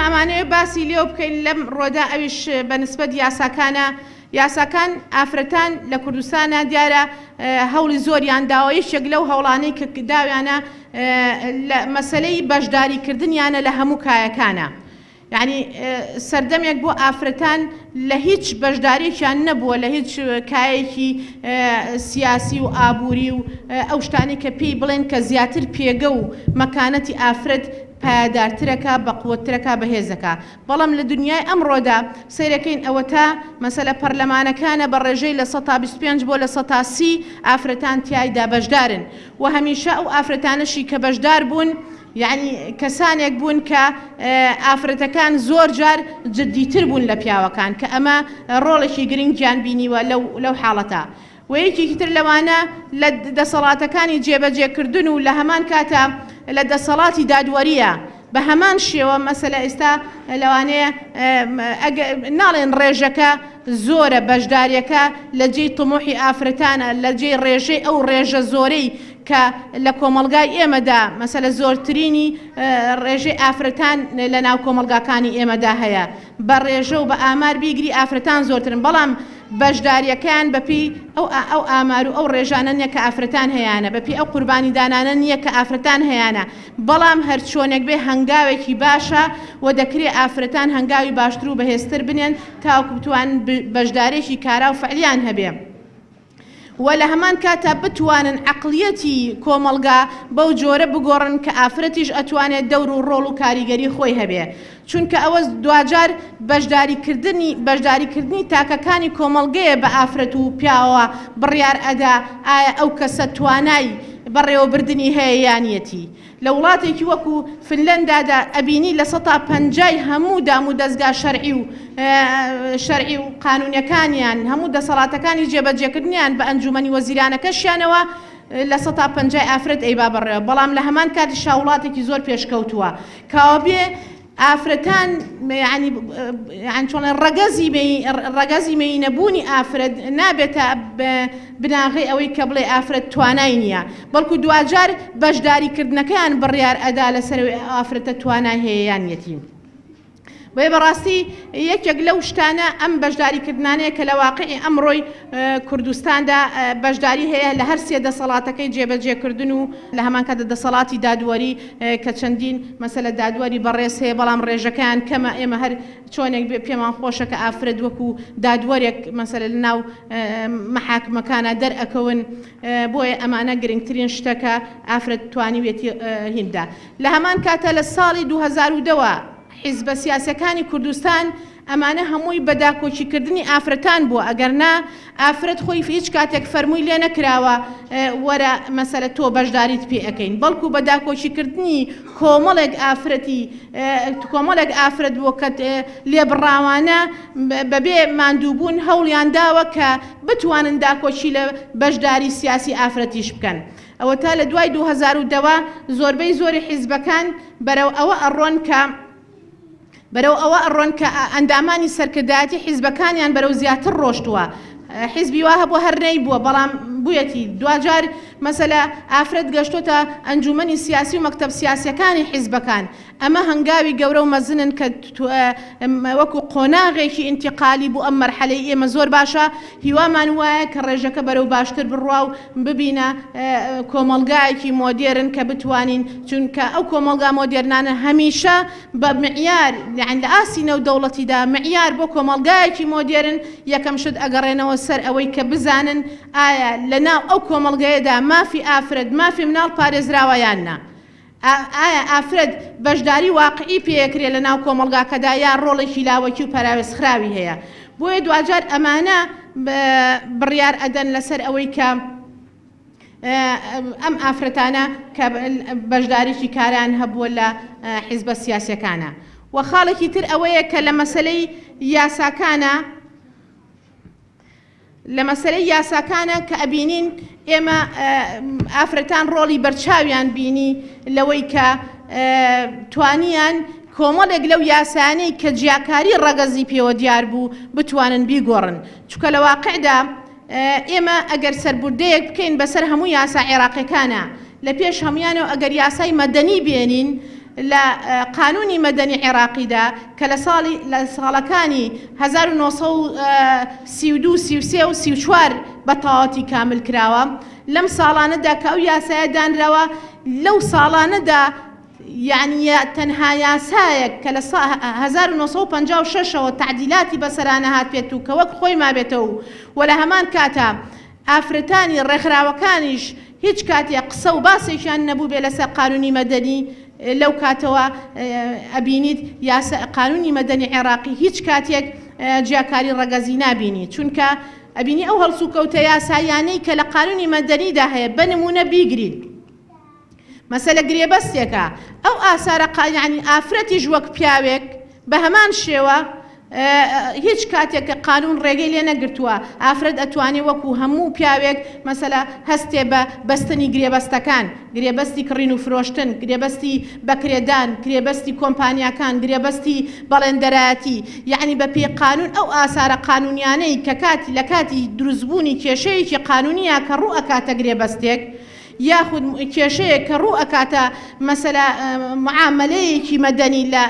ئەمانەوێ باسی لێوە بکەین لەم ڕۆدا ئەویش بە نسبەت یاساکانە، یاساکان ئافرەتان لە کوردستانا دیارە هەوڵی زۆریان داوە، یەکێک لەو هەوڵانەی کە داویانە لە مەسەلەی بەشداری کردنیانە لە هەموو کایەکانا. یانی سەردەمێک بوو ئافرەتان لە هیچ بەشداریەکیان نەبووە لە هیچ کایەکی سیاسی و ئابووری و ئەو شتانەی کە پێی بڵێن کە زیاتر پێگە و مەکانەتی ئافرەت پایەدارترەکا، بەقوەتترەکا، بەهێزەکا. بەڵام لە دنیای ئەمڕۆدا سەیرەکەین ئەوەتا مەسەلە پەرلەمانەکانە بە ڕێژەی 25% بۆ 30% ئافرەتان تیایدا بەشدارن و هەمیشە ئەو ئافرەتانەشی کە بەشدار بوون یەعنی کەسانێک بوون کە ئافرەتەکان زۆر جار جدیتر بوون لە پیاوەکان کە ئەمە ڕۆڵێکی گرنگیان بینیوە لەو لەو حاڵەتە و یەکێکی تر لەوانە لە دەسەڵاتەکانی جێبەجێکردن و لە هەمان کاتا لە دەسەڵاتی دادوەرییە بە هەمان شێوە مەسەلە ئێستا لەوانەیە ناڵێن ڕێژەکە زۆرە بەشداریەکە لە جێی تموحی ئافرەتانە لە جێی ڕێژەی ئەو ڕێژە زۆرەی کە لە کۆمەڵگای ئێمەدا مەسەلە زۆرترینی ڕێژەی ئافرەتان لە ناو کۆمەڵگاکانی ئێمەدا هەیە بە ڕێژە و بە ئامار بیگری ئافرەتان زۆرترن بەڵام بەشداریەکەیان بەپێی ئەو ئەو ئامار و ئەو ڕێژانە نیە کە ئافرەتان هەیانە بەپێی ئەو قوربانیدانانە نیە کە ئافرەتان هەیانە بەڵام هەرچۆنێک بێ هەنگاوێکی باشە و دەکرێ ئافرەتان هەنگاوی باشتر و بەهێزتر بنێن تاوەکو بتوانن بەشدارێکی کارا و فعلیان هەبێ و لە هەمان کاتا بتوانن عەقڵیەتی کۆمەڵگا بەو جۆرە بگۆڕن کە ئافرەتیش ئەتوانێ دەور و ڕۆڵ و کاریگەری خۆی هەبێ چونکە ئەوە دواجار بەشداری کردنی بەشداری کردنی تاکەکانی کۆمەڵگەیە بە ئافرەت و پیاوەوە بڕیار ئەدا ئایا ئەو کەسە توانای بەڕێوەبردنی هەیە یانیەتی. لە وڵاتێکی وەکو فنلەندادا ئەبینی 50%ی هەموو دام و دەزگا شەرعی و شەرعی و قانونیەکانیان هەموو دەسەڵاتەکانی جێبەجێکردنیان بە ئەنجومەنی وەزیرانەکەشیانەوە 50%ی ئافرەت ئەیبا بەڕێوە بەڵام لە هەمان کاتیشا وڵاتێکی زۆر پێشکەوتووە کەوابێ ئافرەتان یانی یانی چۆن ڕەگەزی ڕەگەزی مێینەبوونی ئافرەت نابێتە بناغەی ئەوەی کە بڵێ ئافرەت توانای نییە بەڵکو دواجار بەشداریکردنەکەیان بڕیار ئەدا لەسەر ئەوەی ئەو ئافرەتە توانای هەیە یان نیەتی. بۆیە بەڕاستی یەکێک لەو شتانە ئەم بەشداریکردنانەیە کە لە واقعی ئەمڕۆی کوردستاندا بەشداری هەیە لە هەر سێ دەسەڵاتەکەی جێبەجێکردن و لە هەمان کاتدا دەسەڵاتی دادوەری کە چەندین مەسەلە دادوەری بەڕێز هەیە بەڵام ڕێژەکەیان کەمە ئێمە هەر چۆنێک بێ پێمان خۆشە کە ئافرەت وەکو دادوەرێک مەسەلە لە ناو مەحاکمەکانا دەرئەکەون بۆیە ئەمانە گرنگترین شتە کە ئافرەت توانیویەتی هین بدا لە هەمان کاتا لە ساڵی 2010 وە حیزبە سیاسیەکانی کوردستان ئەمانە هەمووی بە داکۆکی کردنی ئافرەتان بووە ئەگەر نا ئافرەت خۆی هیچ کاتێک فەرمووی لێ نەکراوە وەرە مەسەلە تۆ بەشداریت پێ ئەکەین بەڵکو بە داکۆکی کردنی کۆمەڵێک ئافرەتی کۆمەڵێک ئافرەت بووە کە لێبڕاوانە بەبێ ماندووبوون هەوڵیان داوە کە بتوانن داکۆکی لە بەشداری سیاسی ئافرەتیش بکەن ئەوەتا لە دوای 2010 وە زۆربەی زۆری حیزبەکان بەرەو ئەوە ئەڕۆن کە بەرەو ئەوە ئەڕۆن کە ئەندامانی سەرکردایەتی حیزبەکانیان بەرەو زیاتر ڕۆشتووە. حیزبی وا هەبووە هەر نەیبووە بەڵام بوویەتی. دواجار مەسەلە ئافرەت گەشتۆتە ئەنجوومەنی سیاسی و مەکتەب سیاسیەکانی حیزبەکان. ئەمە هەنگاوی گەورە و مەزنن کە وەکو قۆناغێکی ئینتیقالی بۆ ئەم مەرحەلەی ئێمە زۆر باشە. هیوامان وایە کە ڕێژەکە بەرەو باشتر بڕوا و ببینە کۆمەڵگایەکی مۆدێرن کە بتوانین چونکە ئەو کۆمەڵگا مۆدێرنانە هەمیشە بە معیار یانی لە ئاستی نێودەوڵەتیدا معیار بۆ کۆمەڵگایەکی مۆدێرن یەکەم شت ئەگەڕێنەوە سەر ئەوەی کە بزانن ئایا لە ناو ئەو کۆمەڵگەیەدا مافی ئافرەت مافی مناڵ پارێزراوە یان نا ئایا ئافرەت بەشداری واقعی پێکرێ لە ناو کۆمەڵگاکەدا یا ڕۆڵێکی لاوەکی و پەراوێزخراوی هەیە بۆیە دواجار ئەمانە بڕیار ئەدەن لەسەر ئەوەی کە ئەم ئافرەتانە کە بەشداریی کاران هەبووە لە حیزبە سیاسیەکانە و خاڵێکی تر ئەوەیە کە لە مەسەلەی یاساکانە لە مەسەلەی یاساکانە کە ئەبینین ئێمە ئافرەتان ڕۆڵی بەرچاویان بینی لەوەی کە توانیان کۆمەڵێک لەو یاسانەی کە جیاکاری ڕەگەزی پێوە دیار بوو بتوانن بیگۆڕن چونکە لە واقعدا ئێمە ئەگەر سەربوردەیەک بکەین بەسەر هەموو یاسا عێراقیەکانا لە پێش هەموویانەوە ئەگەر یاسای مەدەنی بێنین لە قانوونی مەدەنی عێراقیدا کە لە ساڵی لە ساڵەکانی 1932، 33 و 34 بە تەواوەتی کامل کراوە، لەم ساڵانەدا کە ئەو یاسایە دانراوە لەو ساڵانەدا یەعنی تەنها یاسایەک کە لە 1956 ەوە تەعدیلاتی بەسەرا نەهاتبێت و کە وەک خۆی مابێتەوە و لە هەمان کاتا ئافرەتانی ڕێکخراوەکانیش هیچ کاتێ قسە و باسێکیان نەبووبێ لەسەر قانونی مەدەنی، لەو کاتەوە ئەبینیت یاسا قانونی مەدەنی عێراقی هیچ کاتێک جیاکاری ڕەگەزی نابینی، چونکە ئەبینی ئەو هەڵسوکەوتە یاساییانەی کە لە قانونی مەدەنیدا هەیە بە نموونە بیگرین مەسەلە گرێبەستێکە ئەو ئاسارە قا یانی ئافرەتیش وەک پیاوێک بە هەمان شێوە هیچ کاتێک کە قانون ڕێگەی لێ نەگرتووە ئافرەت ئەتوانێ وەکو هەموو پیاوێک مەسەلە هەستێ بە بەستنی گرێبەستەکان گرێبەستی کڕین و فرۆشتن گرێبەستی بەکرێدان گرێبەستی کۆمپانیاکان گرێبەستی بەڵێندەرایەتی یەعنی بە پێی قانون ئەو ئاسارە قانونیانەی کە کاتی لە کاتی دروستبوونی کێشەیەکی قانونیە کە ڕوو ئەکاتە گرێبەستێک یاخود کێشەیەک کە ڕوو ئەکاتە مەسەلە معامەلەیەکی مەدەنی لە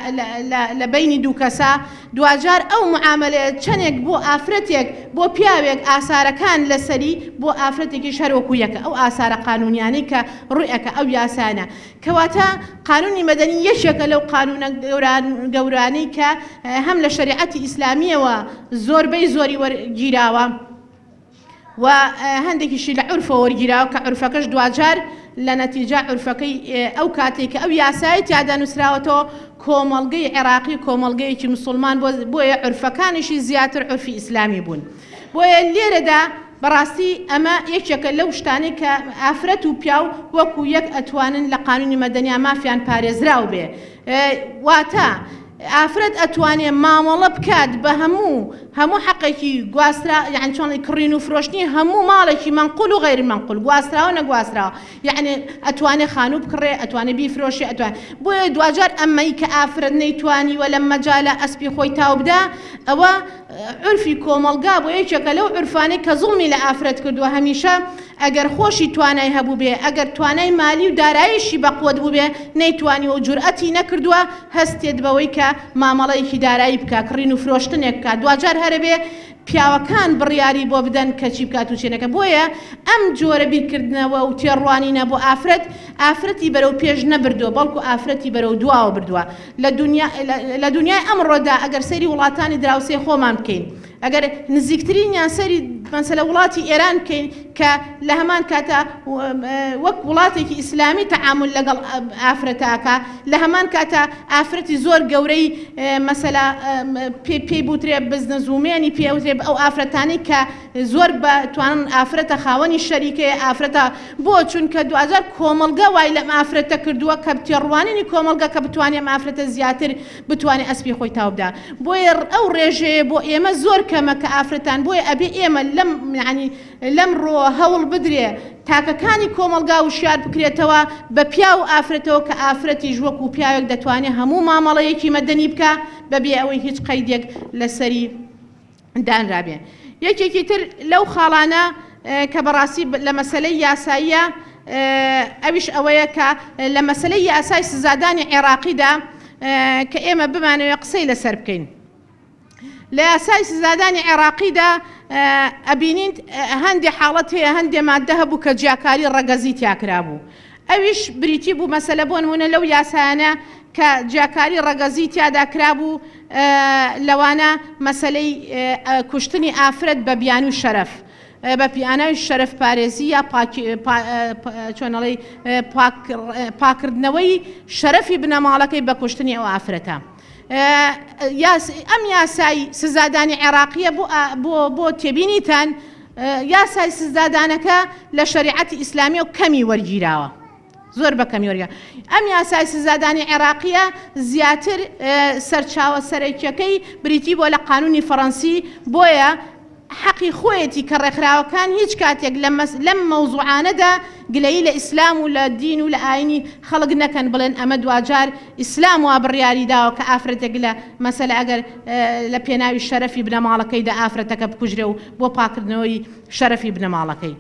لە لە بەینی دوو کەسا دواجار ئەو معامەلەیە چەنێک بۆ ئافرەتێک بۆ پیاوێک ئاسارەکان لەسەری بۆ ئافرەتێکیش هەر وەکو یەکە ئەو ئاسارە قانونیانەی کە ڕووی ئەکا ئەو یاسایانە کەواتە قانونی مەدەنی یەکێکە لەو قانونە گەورانەی کە هەم لە شەریعەتی ئیسلامیەوە زۆربەی زۆری وەرگیراوە و هەندێکیشی لە عورفەوە وەرگیراوە کە عورفەکەش دواجار لە نەتیجە عورفەکەی ئەو کاتەی کە ئەو یاسایەی تیادا نووسراوەتەوە کۆمەڵگەی عێراقی کۆمەڵگەیەکی مسوڵمان بۆ بۆیە عورفەکانیشی زیاتر عورفی ئیسلامی بوون بۆیە لێرەدا بەڕاستی ئەمە یەکێکە لەو شتانەی کە ئافرەت و پیاو وەکو یەک ئەتوانن لە قانونی مەدەنیا مافیان پارێزراو بێ واتە ئافرەت ئەتوانێ مامەڵە بکات بە هەموو هەموو حەقێکی گواسترا یعنی چۆن کڕین و فرۆشتنی هەموو ماڵێکی مەنقول و غەیر مەنقول گواستراوە نەگواستراوە یعنی ئەتوانێ خانوو بکڕێ ئەتوانێ بیفرۆشێ ئەتوانێ بۆیە دواجار ئەمەی کە ئافرەت نەیتوانیوە لەم مەجالە ئەسپی خۆی تاو بدا ئەوە عورفی کۆمەڵگا بۆ یەکێکە لەو عورفانەی کە زوڵمی لە ئافرەت کردووە هەمیشە ئەگەر خۆشی توانای هەبووبێ ئەگەر توانای مالی و داراییشی بەقوەت بووبێ نەیتوانیوە و جورئەتی نەکردووە هەستێت بەوەی کە مامەڵەیەکی دارایی بکا کڕین و فرۆشتنێک بکا دواجار هەرەبێ پیاوەکان بڕیاری بۆ بدەن کە چی بکات و چی نەکات بۆیە ئەم جۆرە بیرکردنەوە و تێڕوانینە بۆ ئافرەت ئافرەتی بەرەو پێش نەبردووە بەڵکو ئافرەتی بەرەو دواوە بردووە لە دونیا لە دونیای ئەمڕۆدا ئەگەر سەیری وڵاتانی دراوسێ خۆمان بکەین ئەگەر نزیکترینیان سەیری مەسەلە وڵاتی ئێران بکەین کە لە هەمان کاتا وەک وڵاتێکی ئیسلامی تەعامول لەگەڵ ئافرەتاکە لە هەمان کاتا ئافرەتی زۆر گەورەی مەسەلە پێی بوترێ بزنس وومێنی پێوترێ ئەو ئافرەتانی کە زۆر بە توانن ئافرەتە خاوەنی شەریکەیە ئافرەتە بۆ چونکە دواجار کۆمەڵگا وای لەم ئافرەتە کردووە کە تێڕوانینی کۆمەڵگا کە بتوانێ ئەم ئافرەتە زیاتر بتوانێ ئەسپی خۆی تاو بدا بۆیە ئەو ڕێژەیە بۆ ئێمە زۆر کەمە کە ئافرەتان بۆیە ئەبێ ئێمە لەم یعنی لەم ڕۆ هەوڵ بدرێ تاکەکانی کۆمەڵگا وشیار بکرێتەوە بە پیاو و ئافرەتەوە کە ئافرەتیش وەکو پیاوێک دەتوانێ هەموو مامەڵەیەکی مەدەنی بکا بەبێ ئەوەی هیچ قەیدێک لەسەری دانرابێ. یەکێکی تر لەو خاڵانە کە بەڕاستی لە مەسەلەی یاساییە ئەویش ئەوەیە کە لە مەسەلەی یاسای سزادانی عێراقیدا کە ئێمە بمانەوێ قسەی لەسەر بکەین. لە یاسای سزادانی عێراقیدا ئەبینین هەندێ حاڵەت هەیە هەندێ مادە هەبوو کە جیاکاری ڕەگەزی تیا کرابوو. ئەویش بریتی بوو مەسەلە بۆ نموونە لەو یاسایانە کە جیاکاری ڕەگەزی تیادا کرابوو لەوانە مەسەلەی کوشتنی ئافرەت بە بیانووی شەرەف بە بیانووی شەرەف پارێزی یا چۆن ئەڵێی پاکردنەوەی شەرەفی بنەماڵەکەی بە کوشتنی ئەو ئافرەتە. ئەم یاسای سزادانی عێراقیە بۆ تێبینیتان یاسای سزادانەکە لە شەریعەتی ئیسلامیەوە کەمی وەرگیراوە زۆر بە کەمی وەرگە ئەم یاسای سزادانی عێراقیە زیاتر سەرچاوە سەرەکیەکەی بریتی بووە لە قانونی فەڕەنسی بۆیە حەقی خۆیەتی کە ڕێکخراوەکان هیچ کاتێک لەم مەوزوعانەدا گلەیی لە ئیسلام و لە دین و لە ئاینی خەڵک نەکەن بڵێن ئەمە دواجار ئیسلام وا بڕیاری داوە کە ئافرەتێک لە مەسەلە ئەگەر لە پێناوی شەرەفی بنەماڵەکەیدا ئافرەتەکە بکوژرێ و بۆ پاکردنەوەی شەرەفی بنەماڵەکەی.